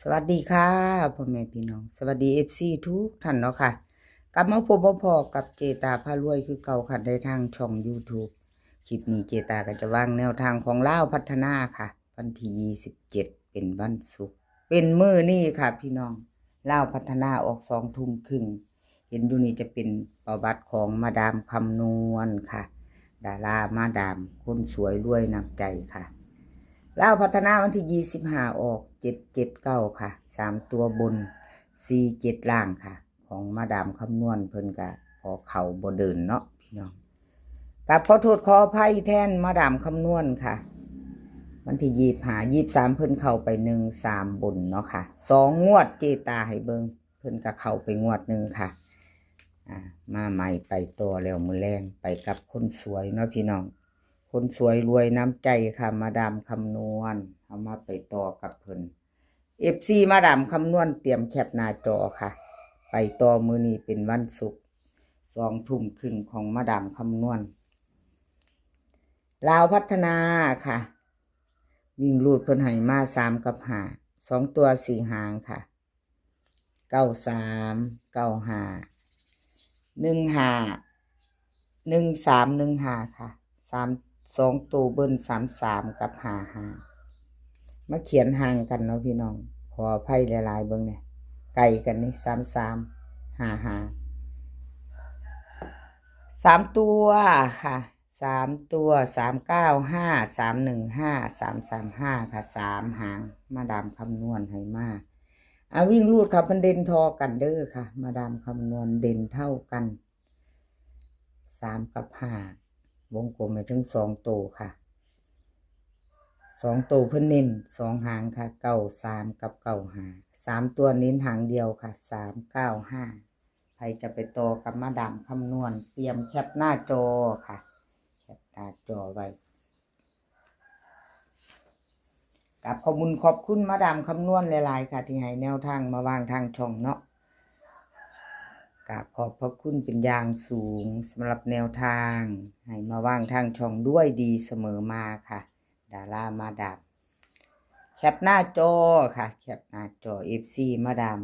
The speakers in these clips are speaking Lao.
ສະຫວັດດີຄ່ະ ພໍ່ແມ່ພີ່ນ້ອງ ສະຫວັດດີ ເອັຟຊີ ທຸກທ່ານເນາະຄ່ະ. ກັບມາພົບມາພໍ້ກັບເຈຕາພາລວຍຄືເກົ່າຄ່ະ ໃນທາງຊ່ອງ YouTube. ຄລິບນີ້ເຈຕາກໍຈະວາງແນວທາງຂອງລາວພັດທະນາຄ່ະ ວັນທີຊາວເຈັດ ເປັນວັນສຸກ ເປັນມື້ນີ້ຄ່ະພີ່ນ້ອງ. ລາວພັດທະນາອອກສອງທຸ່ມຄຶ່ງ. ເຫັນຢູ່ນີ້ຈະເປັນປະຫວັດຂອງມາດາມຄຳນວນຄ່ະ ດາລາມາດາມຄົນສວຍລວຍນ້ຳໃຈຄ່ະ. ລາວພັດທະນາວັນທີຊາວຫ້າ ອອກເຈັດເຈັດເກົ້າຄ່ະ ສາມຕົວບົນ ສີ່ເຈັດລ່າງຄ່ະ. ຂອງມາດາມຄຳນວນເພິ່ນກະພໍເຂົ້າບໍ່ເດີນເນາະພີ່ນ້ອງ. ກາບຂໍໂທດຂໍອະໄພແທນມາດາມຄຳນວນຄ່ະ. ວັນທີຊາວຫ້າ ຊາວສາມ ເພິ່ນເຂົ້າໄປໜຶ່ງສາມບົນເນາະຄ່ະ. ສອງງວດເຈຕາໃຫ້ເບິ່ງ ເພິ່ນກະເຂົ້າໄປງວດໜຶ່ງຄ່ະ. ອາ ມາໃໝ່ໄປຕໍ່ແລ້ວ ມື້ແລງໄປກັບຄົນສວຍເນາະພີ່ນ້ອງ. ຄົນສວຍລວຍນ້ຳໃຈຄ່ະ ມາດາມຄຳນວນ. ເຮົາມາໄປຕໍ່ກັບເພິ່ນ. ເອັຟຊີ ມາດາມຄຳນວນຕຽມແຄປໜ້າຈໍຄ່ະ. ໄປຕໍ່ມື້ນີ້ເປັນວັນສຸກ ສອງທຸ່ມຄຶ່ງຂອງມາດາມຄຳນວນ. ລາວພັດທະນາຄ່ະ ວິ່ງຮູດເພິ່ນໃຫ້ມາສາມກັບຫ້າ ສອງຕົວສີ່ຫາງຄ່ະ ເກົ້າສາມ ເກົ້າຫ້າ ໜຶ່ງຫ້າ ໜຶ່ງສາມ ໜຶ່ງຫ້າຄ່ະ. ສາມ ສອງໂຕເບິ່ນ ສາມສາມ ກັບ ຫ້າຫ້າ. ມາຂຽນຫ່າງກັນເນາະພີ່ນ້ອງ ຂໍອະໄພຫຼາຍໆ. ເບິ່ງແດ່ ໃກ້ກັນນີ້ ສາມສາມ ຫ້າຫ້າ. ສາມຕົວຄ່ະ ສາມຕົວ ສາມເກົ້າຫ້າ ສາມໜຶ່ງຫ້າ ສາມສາມຫ້າຄ່ະ ສາມຫາງ ມາດາມຄຳນວນໃຫ້ມາ. ອາ ວິ່ງຮູດຄ່ະ ເພິ່ນເດັ່ນທໍ່ກັນເດີຄ່ະ ມາດາມຄຳນວນເດັ່ນເທົ່າກັນ ສາມກັບຫ້າ ວົງກົມໃຫ້ເຖິງສອງໂຕຄ່ະ. ສອງໂຕເພິ່ນເນັ້ນສອງຫາງຄ່ະ ເກົ້າສາມ ກັບ ເກົ້າຫ້າ. ສາມຕົວເນັ້ນຫາງດຽວຄ່ະ ສາມເກົ້າຫ້າ. ໃຜຈະໄປຕໍ່ກັບມາດາມຄຳນວນ ຕຽມແຄປໜ້າຈໍຄ່ະ ແຄປໜ້າຈໍໄວ້. ກາບຂອບບຸນຂອບຄຸນມາດາມຄຳນວນຫຼາຍໆຄ່ະ ທີ່ໃຫ້ແນວທາງມາວາງທາງຊ່ອງເນາະ. ກາບຂອບພະຄຸນເປັນຢ່າງສູງສຳລັບແນວທາງ ໃຫ້ມາວາງທາງຊ່ອງດ້ວຍດີສະເໝີມາຄ່ະ ດາລາມາດາມ. ແຄປໜ້າຈໍຄ່ະ ແຄປໜ້າຈໍ ເອັຟຊີ ມາດາມ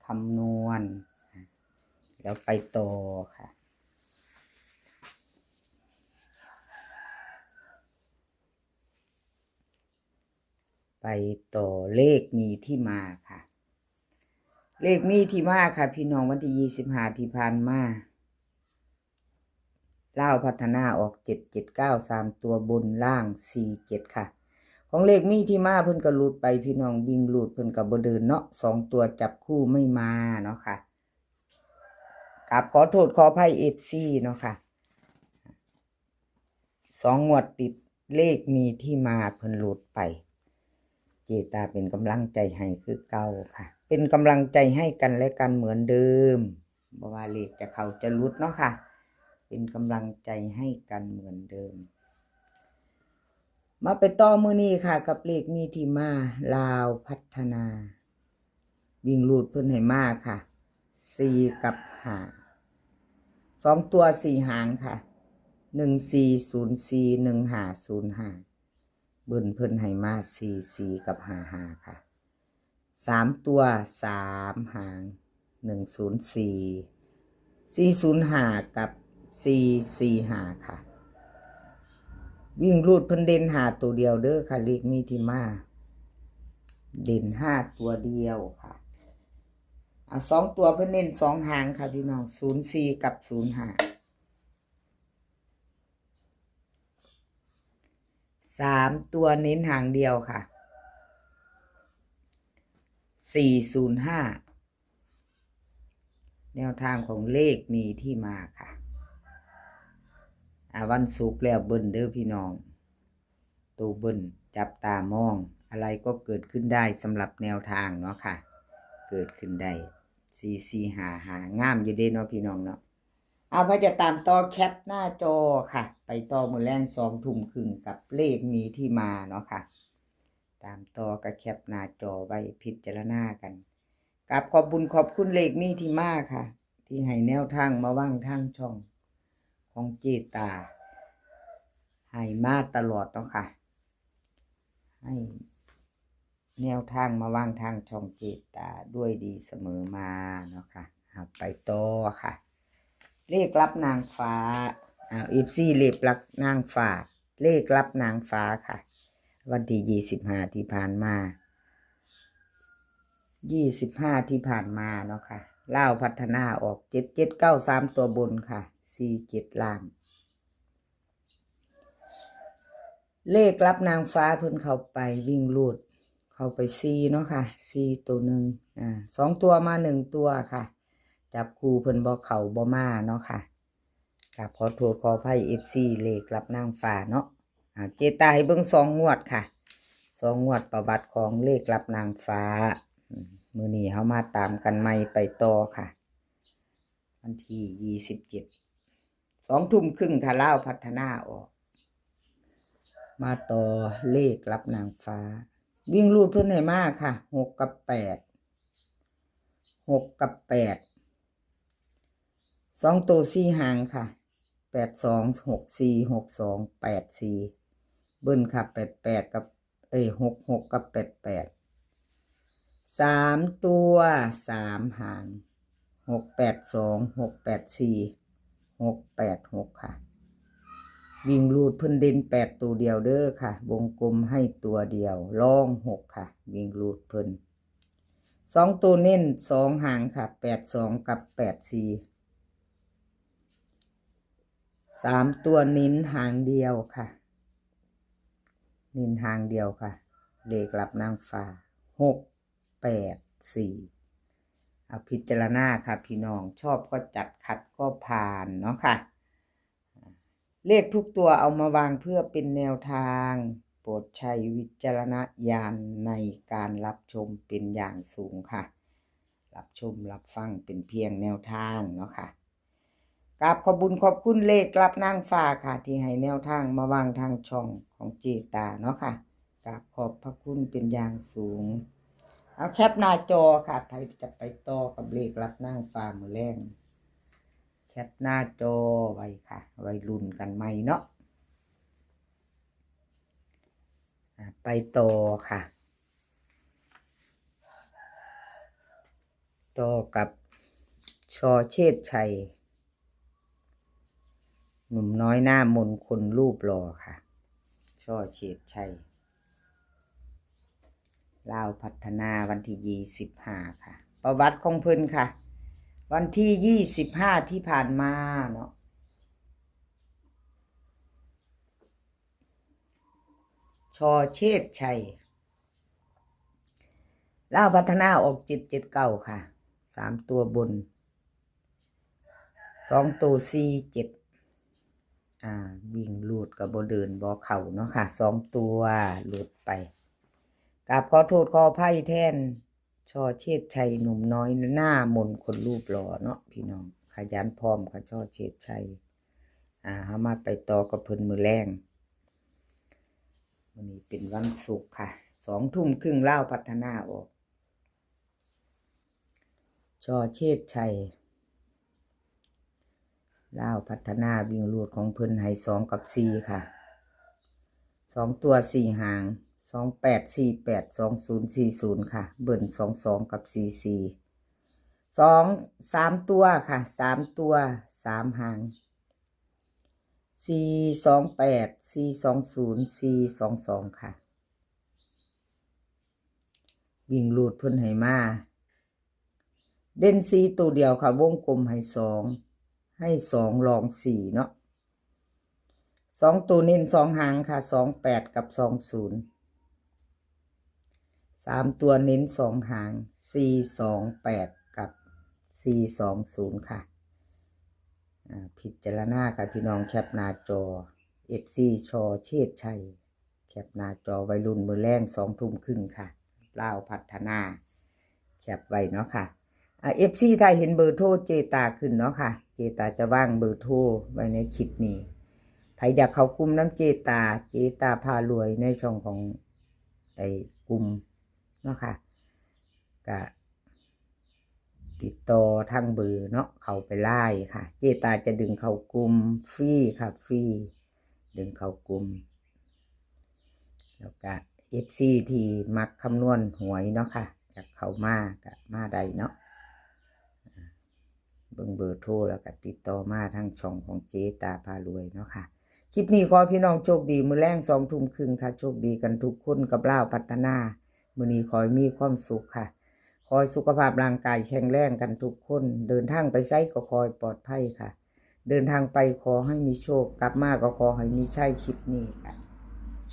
ຄຳນວນ. ແລ້ວໄປຕໍ່ຄ່ະ. ໄປຕໍ່ເລກມີທີ່ມາຄ່ະ. ເລກມີທີ່ມາຄ່ະພີ່ນ້ອງ ວັນທີຊາວຫ້າທີ່ຜ່ານມາ ລາວພັດທະນາອອກເຈັດເຈັດເກົ້າ ສາມຕົວບົນ ລ່າງສີ່ເຈັດຄ່ະ. ຂອງເລກມີທີ່ມາເພິ່ນກໍຫຼຸດໄປພີ່ນ້ອງ ວິ່ງຮູດເພິ່ນກໍບໍ່ເດີນເນາະ ສອງຕົວຈັບຄູ່ໄມ່ມາເນາະຄ່ະ. ກາບຂໍໂທດຂໍອະໄພ ເອັຟຊີ ເນາະຄ່ະ. ສອງງວດຕິດເລກມີທີ່ມາເພິ່ນຫຼຸດໄປ. ເຈຕາເປັນກຳລັງໃຈໃຫ້ຄືເກົ່າຄ່ະ ເປັນກຳລັງໃຈໃຫ້ກັນແລະກັນເໝືອນເດີມ ບໍ່ວ່າເລກຈະເຂົ້າຈະຫຼຸດເນາະຄ່ະ ເປັນກຳລັງໃຈໃຫ້ກັນເໝືອນເດີມ. ມາໄປຕໍ່ມື້ນີ້ຄ່ະ ກັບເລກມີທີ່ມາ ລາວພັດທະນາ. ວິ່ງຮູດເພິ່ນໃຫ້ມາຄ່ະ ສີ່ກັບຫ້າ ສອງຕົວສີ່ຫາງຄ່ະ ໜຶ່ງສີ່ສູນສີ່ ໜຶ່ງຫ້າສູນຫ້າ. ເບິ່ນເພິ່ນໃຫ້ມາສີ່ສີ່ກັບຫ້າຫ້າຄ່ະ. ສາມຕົວສາມຫາງ ໜຶ່ງສູນສີ່ ສີ່ສູນຫ້າ ກັບ ສີ່ສີ່ຫ້າຄ່ະ. ວິ່ງຮູດເພິ່ນເດັ່ນຫ້າໂຕດຽວເດີຄ່ະ ເລກມີທີ່ມາ ເດັ່ນຫ້າໂຕດຽວຄ່ະ. ອາ ສອງຕົວເພິ່ນເນັ້ນສອງຫາງຄ່ະພີ່ນ້ອງ ສູນສີ່ກັບສູນຫ້າ. ສາມຕົວເນັ້ນຫາງດຽວຄ່ະ ສີ່ສູນຫ້າ. ແນວທາງຂອງເລກມີທີ່ມາຄ່ະ. ອາ ວັນສຸກແລ້ວເບິ່ນເດີພີ່ນ້ອງ ໂຕເບິ່ນຈັບຕາມອງ ອະໄລກໍເກີດຂຶ້ນໄດ້ສຳລັບແນວທາງເນາະຄ່ະ ເກີດຂຶ້ນໄດ້ ສີ່ສີ່ຫ້າຫ້າ ງາມຢູ່ເດ້ເນາະພີ່ນ້ອງເນາະ. ເອົາ ໃຜຈະຕາມຕໍ່ແຄປໜ້າຈໍຄ່ະ ໄປຕໍ່ມື້ແລງສອງທຸ່ມຄຶ່ງກັບເລກມີທີ່ມາເນາະຄ່ະ. ຕາມຕໍ່ກໍແຄປໜ້າຈໍໄວ້ພິຈາລະນາກັນ. ກາບຂອບບຸນຂອບຄຸນເລກມີທີ່ມາຄ່ະ ທີ່ໃຫ້ແນວທາງມາວາງທາງຊ່ອງຂອງເຈຕາ ໃຫ້ມາຕະຫຼອດເນາະຄ່ະ ໃຫ້ ແນວທາງມາວາງທາງຊ່ອງເຈດຕາດ້ວຍດີສະເໝີມາເນາະຄ່ະ. ເອົາໄປຕໍ່ຄ່ະ ເລກລັບນາງຟ້າ. ເອົາ ເອັຟຊີ ເລກລັບນາງຟ້າ ເລກລັບນາງຟ້າຄ່ະ ວັນທີຊາວຫ້າທີ່ຜ່ານມາ ຊາວຫ້າທີ່ຜ່ານມາເນາະຄ່ະ ລາວພັດທະນາອອກເຈັດເຈັດເກົ້າ ສາມຕົວບົນຄ່ະ ສີ່ເຈັດລ່າງ. ເລກລັບນາງຟ້າເພິ່ນເຂົ້າໄປ ວິ່ງຮູດເຂົ້າໄປສີ່ເນາະຄ່ະ ສີ່ໂຕໜຶ່ງ ອາ ສອງຕົວມາໜຶ່ງຕົວຄ່ະ ຈັບຄູ່ເພິ່ນບໍ່ເຂົ້າບໍ່ມາເນາະຄ່ະ. ກາບຂໍໂທດຂໍອະໄພ ເອັຟຊີ ເລກລັບນາງຟ້າເນາະ. ອາ ເຈດຕາໃຫ້ເບິ່ງສອງງວດຄ່ະ ສອງງວດປະຫວັດຂອງເລກລັບນາງຟ້າ. ອືມ ມື້ນີ້ເຮົາມາຕາມກັນໃໝ່ໄປຕໍ່ຄ່ະ ວັນທີຊາວເຈັດ ສອງທຸ່ມຄຶ່ງຄ່ະ ລາວພັດທະນາອອກ. ມາຕໍ່ເລກລັບນາງຟ້າ ວິ່ງຮູດເພິ່ນໃຫ້ມາຄ່ະ ຫົກກັບແປດ ຫົກກັບແປດ ສອງໂຕສີ່ຫາງຄ່ະ ແປດສອງ ຫົກສີ່ ຫົກສອງ ແປດສີ່ ເບິ້ນຄ່ະ ແປດແປດກັບ ເອີຍ ຫົກຫົກກັບແປດແປດ. ສາມຕົວສາມຫາງ ຫົກແປດສອງ ຫົກແປດສີ່ ຫົກແປດຫົກຄ່ະ. ວິ່ງຮູດເພິ່ນເດັ່ນແປດໂຕດຽວເດີຄ່ະ ວົງກົມໃຫ້ຕົວດຽວ ລອງຫົກຄ່ະ ວິ່ງຮູດເພິ່ນ. ສອງໂຕເນັ້ນສອງຫາງຄ່ະ ແປດສອງກັບແປດສີ່. ສາມຕົວເນັ້ນຫາງດຽວຄ່ະ ເນັ້ນຫາງດຽວຄ່ະ ເລກລັບນາງຟ້າ ຫົກແປດສີ່. ເອົາ ພິຈາລະນາຄ່ະພີ່ນ້ອງ ຊອບກໍຈັດ ຂັດກໍຜ່ານເນາະຄ່ະ. ເລກທຸກຕົວເອົາມາວາງເພື່ອເປັນແນວທາງ ໂປດໃຊ້ວິຈາລະນະຍານໃນການຮັບຊົມເປັນຢ່າງສູງຄ່ະ ຮັບຊົມຮັບຟັງເປັນພຽງແນວທາງເນາະຄ່ະ. ກາບຂອບບຸນຂອບຄຸນເລກລັບນາງຟ້າຄ່ະ ທີ່ໃຫ້ແນວທາງມາວາງທາງຊ່ອງຂອງເຈດຕາເນາະຄ່ະ ກາບຂອບພະຄຸນເປັນຢ່າງສູງ. ເອົາ ແຄປໜ້າຈໍຄ່ະ ໃຜຈະໄປຕໍ່ກັບເລກລັບນາງຟ້າມື້ແລງ ແຄປໜ້າຈໍໄວ້ຄ່ະ ໄວ້ລຸ້ນກັນໃໝ່ເນາະ. ອາ ໄປຕໍ່ຄ່ະ ຕໍ່ກັບ ຊ.ເຊດໄຊ ໜຸ່ມນ້ອຍໜ້າມົນຄົນຮູບຫຼໍ່ຄ່ະ ຊ.ເຊດໄຊ ລາວພັດທະນາ ວັນທີຊາວຫ້າຄ່ະ. ປະຫວັດຂອງເພິ່ນຄ່ະ ວັນທີຊາວຫ້າທີ່ຜ່ານມາເນາະ ຊ.ເຊດໄຊ ລາວພັດທະນາອອກເຈັດເຈັດເກົ້າຄ່ະ ສາມຕົວບົນ ສອງໂຕສີ່ເຈັດ. ອາ ວິ່ງຮູດກໍບໍ່ເດີນບໍ່ເຂົ້າເນາະຄ່ະ ສອງຕົວຫຼຸດໄປ. ກາບຂໍໂທດຂໍອະໄພແທນ ຊ.ເຊດໄຊ ໜຸ່ມນ້ອຍໜ້າມົນຄົນຮູບຫຼໍ່ເນາະພີ່ນ້ອງ ຂະຫຍັນພ້ອມຄ່ະ ຊ.ເຊດໄຊ. ອາ ເຮົາມາໄປຕໍ່ກັບເພິ່ນມື້ແລງ ມື້ນີ້ເປັນວັນສຸກຄ່ະ ສອງທຸ່ມຄຶ່ງ ລາວພັດທະນາອອກ ຊ.ເຊດໄຊ ລາວພັດທະນາ ວິ່ງຮູດຂອງເພິ່ນໃຫ້ສອງກັບສີ່ຄ່ະ ສອງຕົວສີ່ຫາງ ສອງແປດສີ່ແປດ ສອງສູນສີ່ສູນຄ່ະ ເບິ້ນສອງສອງກັບສີ່ສີ່. ສອງ ສາມຕົວຄ່ະ ສາມຕົວສາມຫາງ ສີ່ສອງແປດ ສີ່ສອງສູນ ສີ່ສອງສອງຄ່ະ. ວິ່ງຮູດເພິ່ນໃຫ້ມາ ເດັ່ນສີ່ໂຕດຽວຄ່ະ ວົງກົມໃຫ້ສອງ ໃຫ້ສອງລອງສີ່ເນາະ ສອງໂຕເນັ້ນສອງຫາງຄ່ະ ສອງແປດກັບສອງສູນ. ສາມຕົວເນັ້ນສອງຫາງ ສີ່ສອງແປດກັບສີ່ສອງສູນຄ່ະ. ອາ ພິຈາລະນາຄ່ະພີ່ນ້ອງ ແຄປໜ້າຈໍ ເອັຟຊີ ຊ.ເຊດໄຊ ແຄປໜ້າຈໍໄວ້ລຸ້ນມື້ແລງສອງທຸ່ມຄຶ່ງຄ່ະ ລາວພັດທະນາ ແຄປໄວ້ເນາະຄ່ະ. ອາ ເອັຟຊີ ຖ້າເຫັນເບີໂທເຈຕາຂຶ້ນເນາະຄ່ະ ເຈຕາຈະວາງເບີໂທໄວ້ໃນຄລິບນີ້ ໃຜຢາກເຂົ້າກຸ່ມນຳເຈຕາ ເຈຕາພາລວຍ ໃນຊ່ອງຂອງໄອ້ກຸ່ມເນາະຄ່ະ ກະຕິດຕໍ່ທາງເບີເນາະ ເຂົ້າໄປລາຍຄ່ະ ເຈຕາຈະດຶງເຂົ້າກຸ່ມຟຣີຄ່ະ ຟຣີ ດຶງເຂົ້າກຸ່ມ ແລ້ວກະ ເອັຟຊີ ທີ່ມັກຄຳນວນຫວຍເນາະຄ່ະ ຢາກເຂົ້າມາກະມາໄດ້ເນາະ ເບິ່ງເບີໂທ ແລ້ວກະຕິດຕໍ່ມາທາງຊ່ອງຂອງເຈຕາພາລວຍເນາະຄ່ະ. ຄລິບນີ້ຂໍໃຫ້ພີ່ນ້ອງໂຊກດີ ມື້ແລງສອງທຸ່ມຄຶ່ງຄ່ະ ໂຊກດີກັນທຸກຄົນກັບລາວພັດທະນາ. ມື້ນີ້ຂໍໃຫ້ມີຄວາມສຸກຄ່ະ ຂໍໃຫ້ສຸຂະພາບຮ່າງກາຍແຂງແຮງກັນທຸກຄົນ ເດີນທາງໄປໃສກໍຂໍໃຫ້ປອດໄພຄ່ະ ເດີນທາງໄປຂໍໃຫ້ມີໂຊກ ກັບມາກໍຂໍໃຫ້ມີໄຊ. ຄລິບນີ້ກະ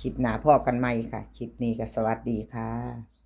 ຄລິບໜ້າພໍ້ກັນໃໝ່ຄ່ະ ຄລິບນີ້ກະສະຫວັດດີຄ່ະ.